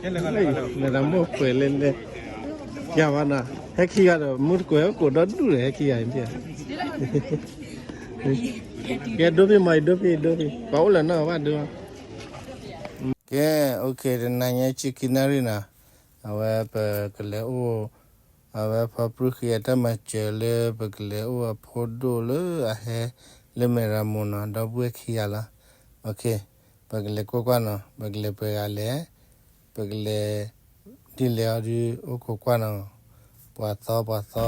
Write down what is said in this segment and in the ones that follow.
မဲရမိၢ်ပှဲၤလဲၣ်လဲၣ်, ယၤဘၣ်နီၤ, ဟဲခံဂၤဒီး မူတကိးဟဲအိၣ်ကိးဒီဒူၣ်ဒီး ဟဲခံဂၤအံၤ, ကဲဒိဖံမၤအံၤ ဒိဖံ ဒိဖံ ပှၤအိၣ်လၢၤနီၤဘၣ်ဒိ, ကဲ, အိၣ်ခ့ တနၤညါဆံခံနၣ်ရံၣ်နီၤ, အဝဲပကလဲၤအိၣ် အဝဲဖါပြူၢ်ဃ့အတၢ်မၤစၢၤလၢ ပကလဲၤအိၣ်အဖိဒိၣ်လၢအဟဲလၢမဲရမိၢ်နီၤ, ဒီပုၢ်ဝဲၢ်ခံဂၤလီၤ, အိၣ်ခ့, ပကလဲၤကွၢ်ကွၢ်နီၤ, ပကလဲၤပှဲၤဂၤလဲၣ်, ပကလဲၤ ဒ်လဲၣ်အီၤဒုး အိၣ်ခိးကွၢ်နီၤ, ပှၤသီပှၤသီ,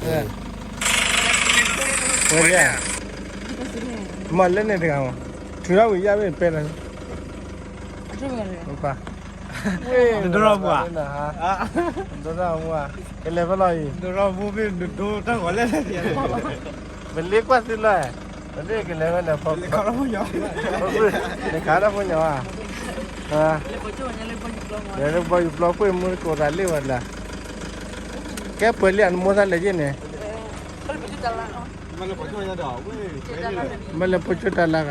ဝဲဒၣ်, မၤလၢန့ၣ်တဂၤမး, ထုးထီၣ်ဝံၤယၣ်မ့ၢ်ပဲလၢ ပၢ်, ဒိၣ်ထီၣ်မူဧါ, ဒိၣ်ထီၣ်မူဧါ, ကလဲၤဖဲလီၤအံၤ, ဒိၣ်ထီၣ်မူဖဲဒိၣ်တၢ်ဂီၤလဲၣ်, ပလ့ကွၢ်သုလီၤ, ပလ့ကလဲၤဖဲလဲၣ်, လဲၤခးတၢ်ဖိညီဧါ, လဲၤလၢဘီယူၤပျီကွံာ်မူတကိးသးလ့ၣ်ဝဲဒၣ်, ကဲပှဲၤလံအနမိၢ်သးလဲၤယ့ၣ်န့ၣ်, ဘၣ်လဲၤပိာ်ကၠိတၢ်လၢဂၤလံ,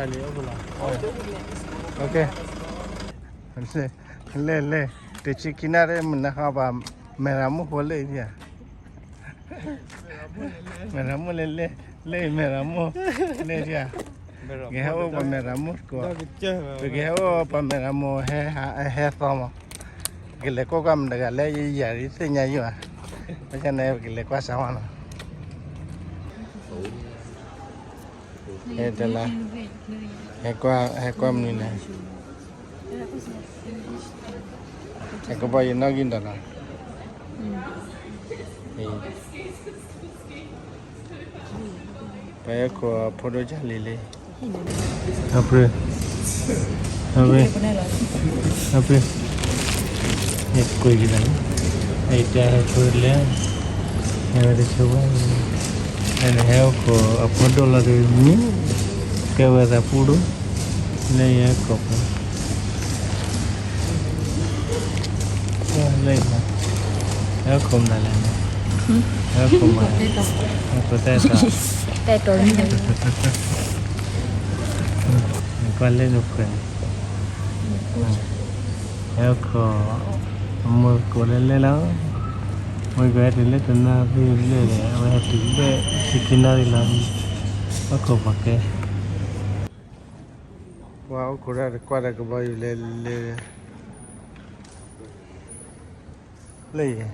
လဲၤလဲၤ, တဆံခံနၣ်ရံၣ်မုၢ်နၤဃီပှၤ, မဲရမိၢ်ဖိလၢအံၤဧါ မဲရမိၢ်လဲၣ်လဲၣ်, လၢမဲရမိၢ်လဲၣ်ဧါ, ကဟဲအိၣ်ပှၤမဲရမိၢ်တကိး, ပကဟဲအိၣ်ပှၤမဲရမိၢ်ဟဲ, ဟဲသီမး, ပကလဲၤကွၢ်ကွၢ်မတၤတဂၤလၢယၤဒ်သ့ၣ်ညါယိၣ်ဧါ, ဘၣ်ဆၣ်န့ၣ် ပကလဲၤကွၢ်စၢ်ဝါနီၤ ဟဲကွၢ်, ဟဲကွၢ်မနုၤန့ၣ်, ဟဲကဘီယူၤနီၣ်ဂံၢ်ဒီးလီၤ, ပဟဲခိးအဖိဒိၣ်ကၢ်လံၤလံ, အပှ့ၤ, အပှ့ၤ, အပှ့ၤ, ဟဲကွံာ်ကဒါလံ, အတဲဟဲဆိလဲၣ်, ဟဲဝဲတဆိဝဲ, အန့ၣ်ဟဲအိၣ်ခိးအဖိဒိၣ်လီၤဒီးမံ, ကဲဝဲသးပူၤဒိၣ်, လၢယဟဲခိးပှၤ လၢ, ဟဲအိၣ်ခိးမနုၤလဲၣ်န့ၣ်, ဟဲအိၣ်ခိးမနုၤလဲၣ်, ဟဲခိးတၢ်အဲၣ်တီ, တၢ်အဲၣ်တီ, နကွၢ်လၢနဖှဲးန့ၣ်, ဟဲအိၣ်ခိး, အမိၢ်ကိးလၢလဲၣ်လီၤ, မိၢ်ကိးဟဲတုၤလၢတနၣ်ရံၣ်ဘျဲၣ်ဒီး အဝဲဟဲတုၤလၢဆံခံနၣ်ရံၣ်လီၤ, အိၣ်ခိးပှၤကဲ ပှၤအိၣ်ခိးတၢ်တကွၢ်ဒီးကဘီယူၤလဲၤလဲၤ, လၢယဲ,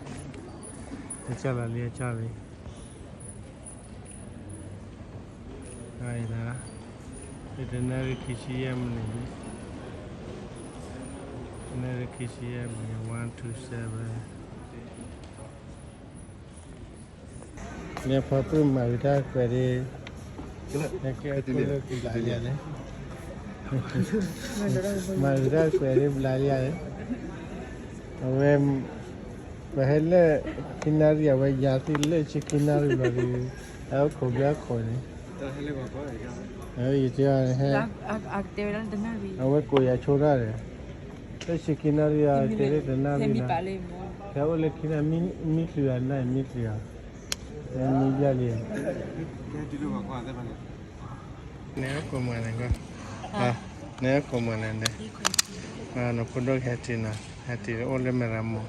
အကၢ်လီၤလံအကၢ်လံ, အံၤ, တနၣ်ရံၣ်ခံဆံယဲၢ်မံးနံး, တနၣ်ရံၣ်ခံဆံယဲၢ်မံးနံး, one two seven န့ၣ်ဖီပမၤဂ့ၤတၢ်ကွဲးဒ်, ကဲဘျးလံဧါန့ၣ်, မၤဂ့ၤတၢ်ကွဲးဒ်ဘျးလံဧါန့ၣ်, အဝဲ, ပဟဲလၢ, ခံနၣ်ရံၣ် အဝဲယၤသ့ၣ်လၢဆံခံနၣ်ရံၣ်ဘျီဒီး, အခိးဘျီခိးန့ၣ်, ယတဲအီၤ, အဝဲကိးယၤဆိတၢ်ဒီး, လၢဆံခံနၣ်ရံၣ်အတဲလၢတနၣ်ရံၣ်လီၤ, ဖဲအိၣ်လၢခံနၣ်, မံချုးအနၣ်မံချုးအီၤ, မံဘျါလံ, နဟဲခိးမနုၤလဲၣ်, နဟဲခိးမနုၤလဲၣ်, နဖိဒိၣ်ကဟဲတုၤနီၤ, ဟဲတုၤအိၣ်လၢမဲရမိၢ်,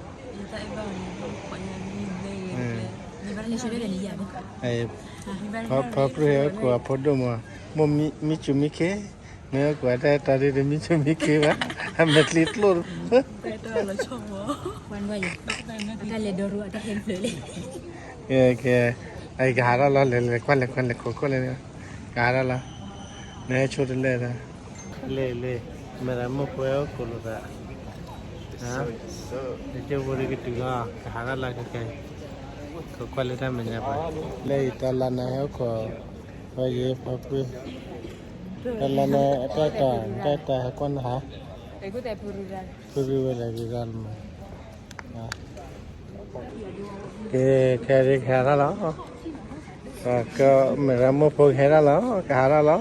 ဖီပရ့ဟဲခိးအဖိဒိၣ်မး, မိၢ်မံဆူၣ်မံခ့, မ့ၢ်ဟဲခိးတၢ်အဲၣ်တီဒ်တမံဆူၣ်မံခ့ဘၣ်, အမဲာ်ချံကျိၣ်တဘၣ် တၢ်လဲၤဒီရူအတၢ်ဟဲဖျၢၣ်လံ, ကဲ, ကဟးထီၣ်လီၤ လဲၤလဲၤကွၢ်လဲၤကွၢ်လဲၤခိးခိၣ်လဲၣ်, ကဟးထီၣ်လီၤ, နဟဲဆိတလဲၣ်, လဲၤလဲၤ, မဲရမိၢ်ဖိဟဲအိၣ်ခိးလိာ်သး, နကၠိဖိဒ်ကတုၤလီၤ ကဟးထီၣ်လီၤခဲခဲ, ခိးကွၢ်လၢတၢ်မဲာ်ညါပှၤ, လၢအံၤတၢ်လါနဟဲအိၣ်ခိး, ဖဲယဲဖီပှ့ၤ, တၢ်လါနတၢ်တၢ်တၢ်တၢ်ဟဲကွၢ်နဟး ဖုရံဝဲဒၣ်ဂ့ၤဒၣ်လီၤ, ကဲ, ခဲအံၤကဟဲဒၣ်လီၤ, ကမဲရမိၢ်ဖိကဟဲဒၣ်လီၤ ကဟးဒၣ်လီၤ,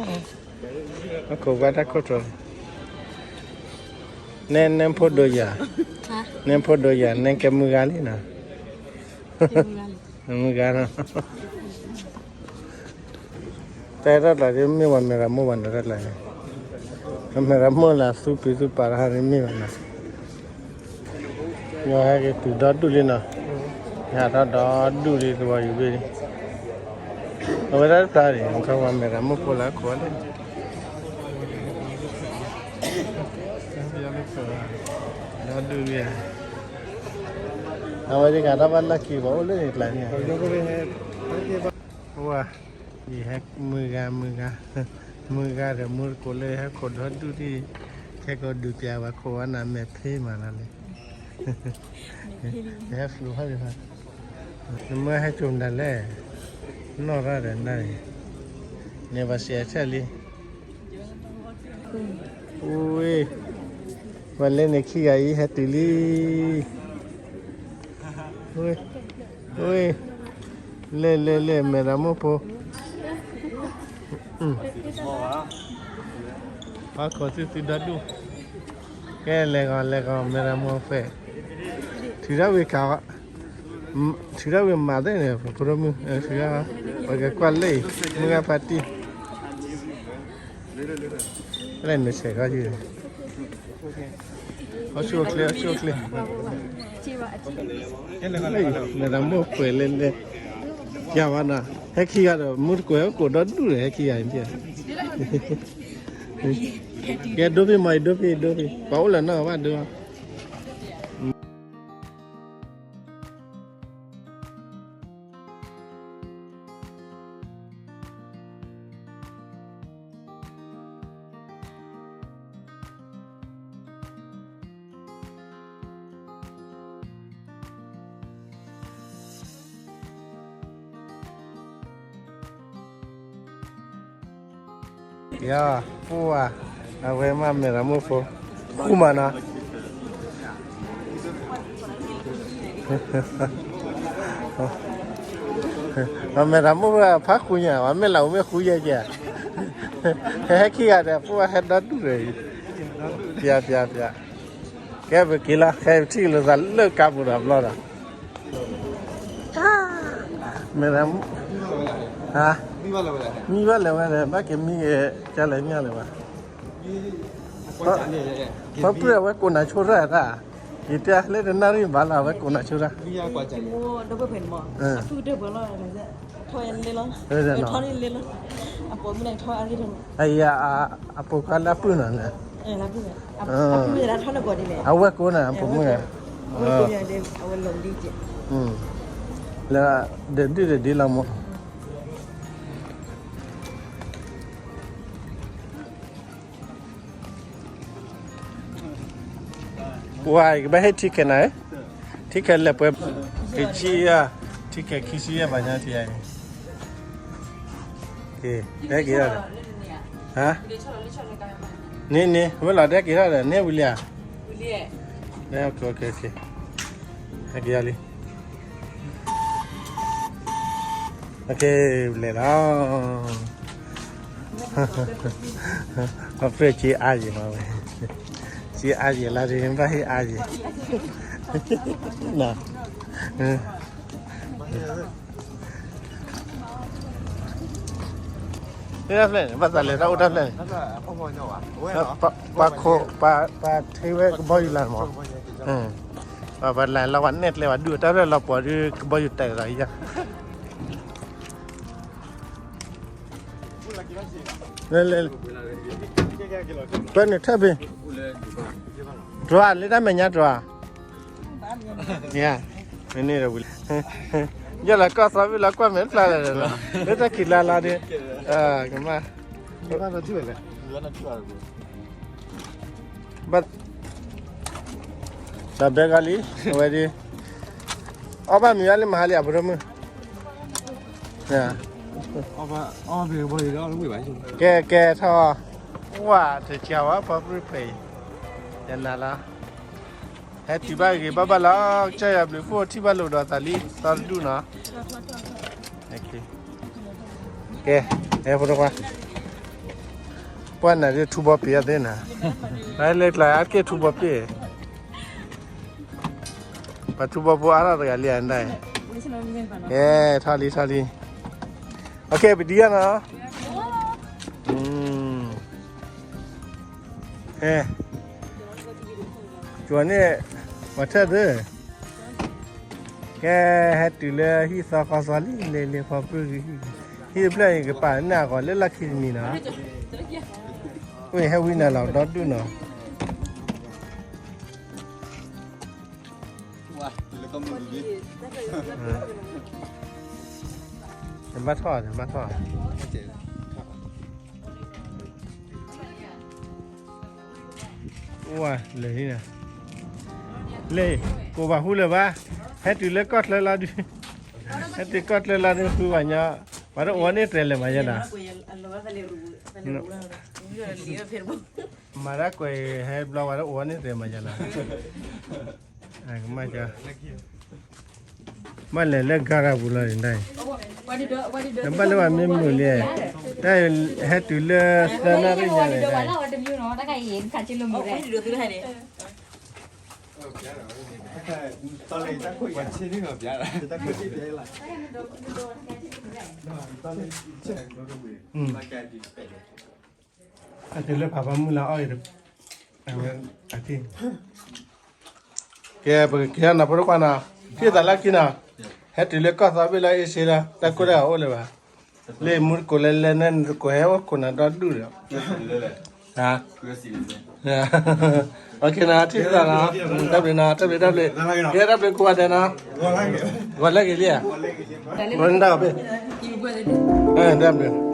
အခိးကွၢ်တၢ်ခိၣ်ထီၣ်, နဲနဲဖိဒိၣ်ယၤ, နဲဖိဒိၣ်ယၤ နဲကဲမုၢ်ဂၤလံနီၤ, မုၢ်ဂၤနီၤ တၢ်အဲၣ်တၢ်လီၤဒ်မ့ၢ်ပှၤမဲရမိၢ်ဘၣ်န့ၣ်တၢ်လီၤ, မဲရမိၢ်လၢသူပျံၤသူပာ်တၢ်ဟးဒ်မ့ၢ်ဘၣ်န့ၣ်, ယဟဲက့ၤတုၤဒီဒူၣ်လံနီၤ, ယဟးထီၣ်ဒီဒူၣ်လံ ကဘီယူၤဘ့ၣ်လံ, အဝဲဒၣ်တဖျါန့ၣ် ခီပှၤမဲာ်တၢ်မိၢ်ဖိလၢအခိးန့ၣ်, ဒီဒူၣ်လံ, အဝဲသ့ၣ်ကၤတၢ်ဘၣ်လၢခံ ပှၤအိၣ်လၢန့ၣ်ကျါန့ၣ်, အိၣ်ဝဲ ယဟဲမုၢ်ဂၤမုၢ်ဂၤ, မုၢ်ဂၤဒီးမူတကိးလၢဟဲခိးဒီဒူၣ်ဒံၣ်, ခဲကီးဒုးပျးဝဲခိးဝဲနၤမဲာ်ဖ့မးလီၤလံ, ယဟဲဖျိဖးဒံးဖး, နမ့ၢ်ဟဲစိာ်မတၤလဲၣ်, နီၢ်ရၣ်ဒီးနၤန့ၣ်, န့ၣ်ပှၤစံးအဆၢလံ, ဝ့ၢ်, ပှၤလဲၤန့ၣ်ခံဂၤအံၤဟဲတုၤလံ, ဝ့ၢ်, ဝ့ၢ်, လဲၤလဲၤလဲၤ မဲာ်တၢ်မိၢ်ဖိ ပှၤခိးသုသုဒီဒူၣ်, ကဲလဲၤဂီၤလဲၤဂီၤ မဲာ်တၢ်မိၢ်ဖိ, ထုးထီၣ်ဝံၤကး, ထုးထီၣ်ဝံၤမၤသ့ၣ်န့ၣ် ပဖိဒိၣ်မုၣ်, ထုးထီၣ်, ပကကွၢ်လၢအံၤ, မုၢ်ဂၤဖါတံၢ် လဲၤနဆဲးခီယုၢ်, အီၣ်ဆူၣ်အိၣ်ချ့ အီၣ်ဆူၣ်အိၣ်ချ့, မဲာ်တၢ်မိၢ်ဖိလဲၤလဲၤ, ယၤဝဲနီၤ, ဟဲခံဂၤဒီး မူတကိးဟဲကိးဒီဒူၣ်ဒီး ဟဲခံဂၤန့ၣ်, ကဲဒိဖံမီၤအံၤ ဒိဖံဒိဖံ ပှၤအိၣ်လၢၤနီၤဘၣ်ဒိ ယၤ, ပှၤ, အဝဲမ့ၢ်မဲာ်တၢ်မိၢ်ဖိ, ဃူမးနီၤ, မဲာ်တၢ်မိၢ်ဖိဖးဃူညါ ပှၤမ့ၢ်လၢအိၣ်မ့ၢ်ဃူယဲၢ်ကဲ, ဟဲခံဂၤဒီး ပှၤဟဲဒီဒူၣ်ဒီး, ပျးပျးပျး, ကဲပက့ၤလီၤ ခဲပထံၣ်လိာ်သးလၢကါပူၤဒီးဘျီဒီး မဲာ်တၢ်, မံဘၣ်လဲၤဝဲဒီး ဘၣ်က့ၤမံက့ၤ ကလဲၤညါလၢၤဘၣ်, ဖီပြံၣ်အဝဲကိးနၤဆိရၣ်တၢ်, ယတဲလၢတနၣ်ရံၣ်ဘၣ်လီၤ အဝဲကိးနၤဆိရၣ်, အ, အပိာ်မုၣ်န့ၣ်ထီအါဂ့ၢ်ထီၣ်န့ၣ်, အပိာ်မုၣ်န့ၣ်, အဝဲကိးန့ၣ် အပိာ်မုၣ်န့ၣ်, လၢ, ဒဒုၣ်ဒဒ့လီၤမး, ပှၤကဘၣ်ဟ့ၣ် ticket နၤ, ticket လဲၤပှဲၤ, ကဆံယဲၢ်, ticket ခံဆံယဲၢ်ဘၣ်ညါထံအံၤ, ဟဲက့ၤ, ဟါ, န့ၣ်န့ၣ် ဝဲလီၤဒဲက့ၤထီၣ်ဒီး န့ၣ်ဝံၤလံဧါ, ဟဲက့ၤလံ, လဲၤလီၤ, အပြဲၢ်က့အါယံၤမးဝဲ, က့အါယံၤလါဒ်ဘၣ်ဟ့ၣ်အါယံၤ, တၢ်ဖျဲၣ်န့ၣ် ဘၣ်သးလဲၤတၢ်အိၣ်တၢ်ဖျဲၣ်န့ၣ်, ပှၤခိး, ပှၤထ့ဝဲကဘီယူၤလၢမး, ပှၤလၢလီၤပှၤနဲၣ်ကျဲပှၤဒူၣ်တၢ်ဖျဲၣ်လီၤပှီၤဒ်ကဘီယူၤတဲာ်လီၤယၤ, လဲၤလဲၤ, ပၢနုာ်ထၢၣ်ဖဲ, တြီၤလၢတၢ်မဲာ်ညါတြီၤ မ့ၢ်, မ့ၢ်န့ၣ်ဒီးဝံၤလံ, ယလီၤကီၢ်သီဝံၤလီၤကွၢ်မဲာ်တဖျါလၢာ်ဒီးလီၤ, လၢတၢ်ခံးလါလါဒ်, ကမၣ်, ဘၣ်, တၢ်ဘဲကီလံ, အဝဲဒ်, အီၣ်ဘၣ်မံၤဘၣ်လံမဟါလံအဖိဒိၣ်မုၣ်, ကဲကဲထီၣ်, ဝါတကးဝဲဖီပြံၣ်ဖဲအံၤ, ယနၤလီၤ ဟဲတုၤဘၣ်ဂ့ၤဘၣ်ဘၣ်လီၤ, ကစၢ်ယွၤဘျုးဖှိၣ်ထံၣ်ဘၣ်လိာ်ဒီးသးလံ သီတဒူၣ်နီၤ, ကဲ, ဟဲဖိတခွါ, ပှၤနၤဒ်ထူဘီပ့ၤအသ့ၣ်နၤ, လဲၤကျါအါတက့ၢ်ထူဘီပ့ၤ, ပှၤထူဘီဖိအါထီၣ်တဂၤလံအဒၣ်, ကဲ, ထီၣ်လံထီၣ်လံ, ပဒံဂၤနီၤ, ကဲ, ကၠိၤန့ၣ်, ပှၤထၢၣ်သ့ ကဲ, ဟဲတုၤလၢဟံၣ်သီဃီသီလံ, လဲၤလဲၤဖီပၢၢ်ဂ့ၤ, ဟံၣ်တဖျၢၣ်အံၤကပာ်နၢ်အဂီၢ်လၢလီၢ်ခံတနံၤနီၤ, အဝဲဟဲဝံနၤလီၤဒီဒူၣ်နီၤ, တဘၣ်ထီၣ်, တဘၣ်ထီၣ်, အိၣ်ဝဲလဲၤလံန့ၣ်, လဲၤ, ကိးဘၣ်ဃူလၢၤဘၣ်, ဟဲတုၤလၢကီၢ်ချၢလီၤဒုး, ဟဲတုၤကီၢ်ချၢလီၤဒုး ဃုဘၣ်ညီ, ပှၤတအိၣ်န့ၢ်တြဲၤလဲၤမၤယဲဒၣ်, မၤတၢ်ကွဲး ဟဲဘျီဝဲတအိၣ်န့ၢ်တြဲၤမၤယဲလီၤ, ကမၣ်က ဘၣ်လဲၤလၢဂၤရၤပူၤလီၤန့ၣ်, နဘၣ်လၢပှၤမ့ၢ်မုာ်လံ, တၢ်ဟဲတုၤလၢသၢနၣ်ရံၣ်ညါန့ၣ်, အတုၤလၢဖးဖးမုၢ်လၢအီၣ်အံၤ, အဝဲအထံၣ် ကဲ ပကက့ၤနီၤ ဖိဒိၣ်ခွါနီၤ, ထံၣ်သးလၢခံနီၤ, ဟဲတုၤလၢကီၢ်သီဘ့ၣ်လၢအ့ၡ့လီၤ တၢ်ကိၢ်တၢ်ဂီၤအိၣ်လၢၤဘၣ်, လၢမူတကိးလဲၤလဲၤန့ၣ် နတကိးဟဲအိၣ်ခိးနၤဒီဒူၣ်ဒီး, ဟါ, နၤ ထံၣ်သးနီၤ, တၢ်ဘျုးနီၤ တၢ်ဘျုး တၢ်ဘျုး, ကဲ တၢ်ဘျုးကိးဂၤဒဲးနီၤ, ဂီၤလၢဂ့ၤလံဧါ, ဂီၤနတၢ်ဘျုး, တၢ်ဘျုး